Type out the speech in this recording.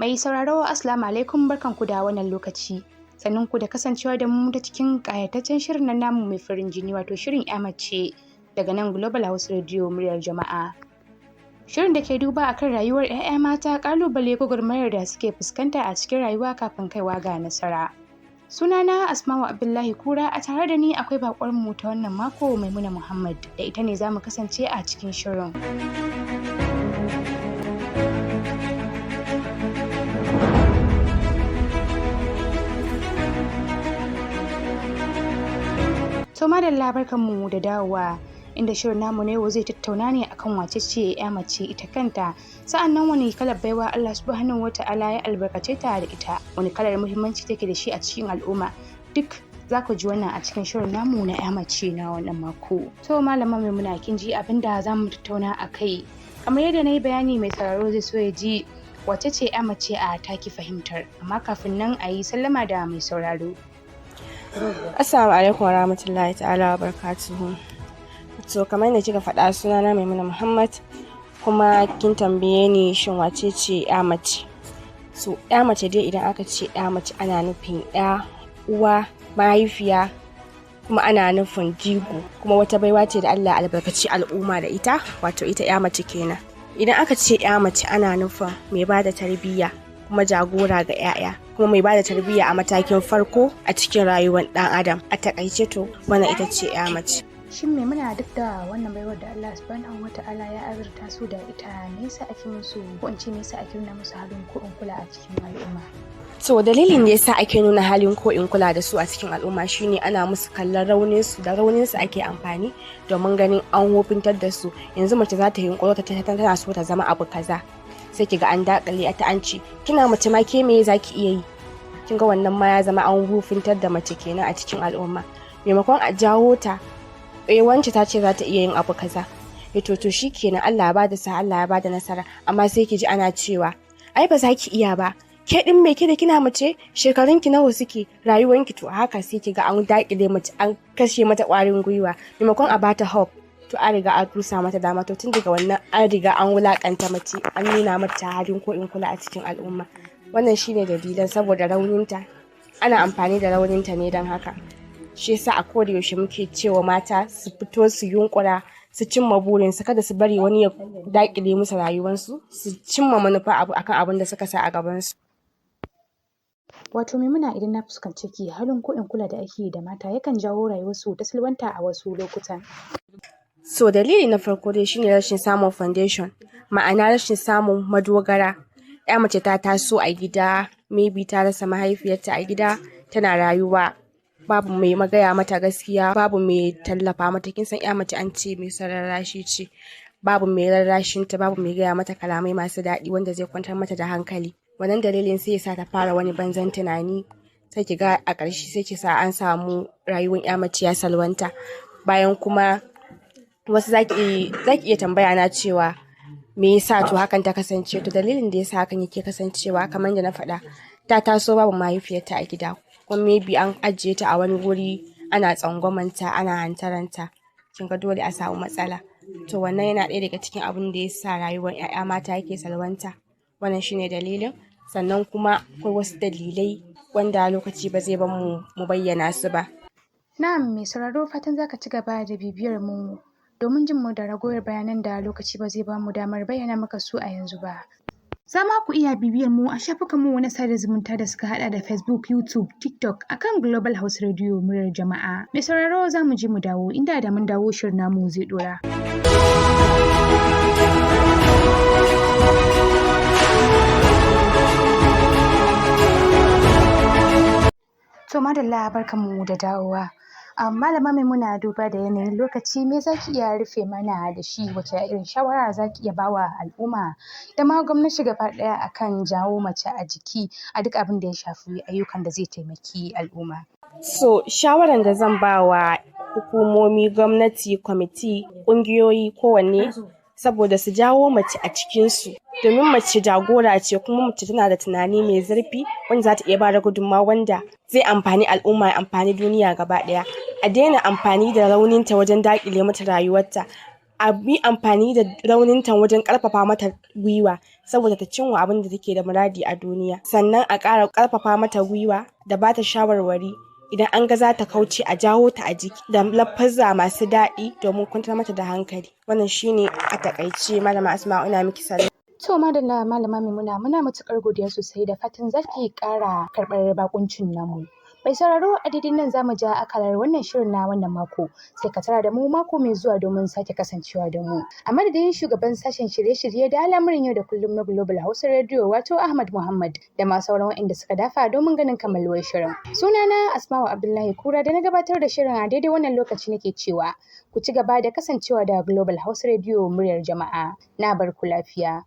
Mai sauraro, Assalamu alaikum, barkanku da wannan lokaci. Sannan ku da kasancewa da mu ta cikin ƙayataccen shirin nan namu mai farin jini, wato shirin 'ya mace, daga nan Global House Radio, muryar jama'a. Shirin da ke duba akan rayuwar 'ya'ya mata, ƙalubale, gwagwarmayar da suke fuskanta a cikin rayuwa kafin kaiwa ga nasara. Sunana Asma'u Abdullahi Kura, a tare da ni akwai bakwar mu ta wannan mako, Maimuna Muhammad, da ita ne za mu kasance a cikin shirin. To madalla, barkanmu da dawowa, inda shirin namu na yau zai tattauna ne akan wace ce 'ya mace ita kanta, sa'annan wani kalar baiwa Allah Subhanahu wata'ala ya albarkace ta da ita, wani kalar muhimmanci take da shi a cikin al'umma. Duk za ku ji wannan a cikin shirin namu na 'ya mace na wannan mako. To Malama Maimuna, kin ji abin da za mu tattauna a kai. Kamar yadda na yi bayani, mai sauraro zai so ya ji wace ce 'ya mace a taki fahimtar, amma kafin nan a yi sallama da mai sauraro. Assalamu alaikum wa rahmatullahi ta'ala wa barakatuhu. To kamar yadda kika faɗa, sunana Maimuna Muhammad, kuma kin tambaye ni shin wace ce 'ya mace. So 'ya mace dai, idan aka ce 'ya mace, ana nufin 'ya, uwa, mahaifiya, kuma ana nufin jigo, kuma wata baiwa ce da Allah albarkaci al'umma da ita, wato ita 'ya mace kenan. Idan aka ce 'ya mace, ana nufin mai bada tarbiyya kuma jagora ga 'ya'ya, kuma mai bada tarbiyya a matakin farko a cikin rayuwar ɗan adam a takaice. To wannan ita ce 'ya mace. Shin Maimuna, duk da wannan baiwar da Allah Subhanahu wata'ala ya azurta su da ita, me yasa ake musu, ko in ce me yasa ake nuna musu halin ko in kula a cikin al'umma? To dalilin da yasa ake nuna halin ko in kula da su a cikin al'umma shine ana musu kallon raunin su, da raunin su ake amfani domin ganin an wofintar da su. Yanzu mace za ta yunkuro ta tana so ta zama abu kaza, sai ki ga an dakale ta, an ce, "Kina mace ma, ke me zaki iya yi?" Kin ga wannan ma ya zama an wofintar da mace kenan a cikin al'umma. Maimakon a jawo ta, "Eh, wance ta ce za ta iya yin abu kaza, eh, to shikenan, Allah ya bada sa, Allah ya bada nasara," amma sai ki ji ana cewa, "Ai ba za ki iya ba, ke din me, ke da kina mace, shekarun ki nawa suke, rayuwanki?" To haka sai ki ga an dakile mace, an kashe mata kwarin gwiwa. Maimakon a bata hope, to an riga an rusa mata dama. To tun daga wannan an riga an wulakanta mace, an nuna mata halin ko in kula a cikin al'umma. Wannan shine dalilan, saboda rauninta, ana amfani da rauninta ne. Don haka shi yasa a koda yaushe muke cewa mata su fito su yunkura su cimma burinsu, kada su bari wani ya dakile musu rayuwarsu, su cimma manufa abu akan abin da suka sa a gabansu. Wato Maimuna, idan na fuskanci ki, halin ko in kula da ake da mata yakan jawo rayuwarsu ta salwanta a wasu lokutan. So dalili na farko dai shine rashin samun foundation, ma'ana rashin samun madogara. 'Ya mace ta taso a gida, maybe ta rasa mahaifiyarta a gida, tana rayuwa babu mai magaya mata gaskiya, babu mai tallafa mata. Kin san 'ya mace an ce mai son rarrashi ce. Babu mai rarrashinta, babu mai gaya mata kalamai masu daɗi wanda zai kwantar mata da hankali. Wannan dalilin sai ya sa ta fara wani banzan tunani, sai ki ga a ƙarshe sai ki sa an samu rayuwar 'ya mace ya salwanta. Bayan kuma wasu zaki iya tambaya na cewa me yasa to hakan ta kasance. To dalilin da yasa hakan yake kasancewa, kamar da na faɗa, ta taso babu mahaifiyarta a gida, kuma maybe an ajiye ta a wani wuri, ana tsangwamanta, ana hantaranta. Kin ga dole a samu matsala. To wannan yana ɗaya daga cikin abin da ya sa rayuwar 'ya'ya mata yake salwanta. Wannan shine dalilin. Sannan kuma akwai wasu dalilai wanda lokaci ba zai bar mu mu bayyana su ba. Na'am, mai sauraro, fatan zaka ci gaba da bibiyar mu domin jin mu da ragowar bayanan da lokaci ba zai bamu damar bayyana maka su a yanzu ba. Za ma ku iya bibiyar mu a shafukan mu na sada zumunta da suka hada da Facebook, YouTube, TikTok akan Global House Radio, muryar jama'a. Mai sauraro, za mu je mu dawo, inda da mun dawo shirin namu zai dora. To madalla, barkanmu da dawowa. Malama Maimuna, duba da yanayin lokaci, me za ki iya rufe mana da shi? Wace irin shawara za ki iya bawa al'umma da ma gwamnati gaba ɗaya akan jawo mace a jiki a duk abin da ya shafi ayyukan da zai taimaki al'umma? So shawaran da zan ba wa hukumomi, gwamnati, kwamiti, ƙungiyoyi, kowanne, saboda su jawo mace a cikinsu, domin mace jagora ce, kuma mace tana da tunani mai zurfi wanda za ta iya bada gudunmawa wanda zai amfani al'umma, ya amfani duniya gaba ɗaya. A daina amfani da rauninta wajen daƙile mata rayuwarta. A yi amfani da rauninta wajen karfafa mata gwiwa saboda ta cimma abin da take da muradi a duniya. Sannan a ƙara karfafa mata gwiwa da ba ta shawarwari idan an ga za ta kauce, a jawo ta a jiki da lafazza masu daɗi domin kwantar mata da hankali. Wannan shine a takaice. Malama Asma'u, ina miki sallama. To madalla, Malama Maimuna, muna matuƙar godiya sosai, da fatan zaki ƙara karɓar bakuncin namu. Mai sauraro, a daidai nan zamu ja akalar wannan shirin na wannan mako, sai ka tara da mu mako mai zuwa domin sake kasancewa da mu. A madadin shugaban sashen shirye-shirye da al'amuran yau da kullum na Global Hausa Radio, wato Ahmad Muhammad, da ma sauran waɗanda suka dafa domin ganin kammaluwar shirin. Sunana Asma'u Abdullahi Kura da na gabatar da shirin a daidai wannan lokaci nake cewa ku ci gaba da kasancewa da Global Hausa Radio, muryar jama'a. Na bar ku lafiya.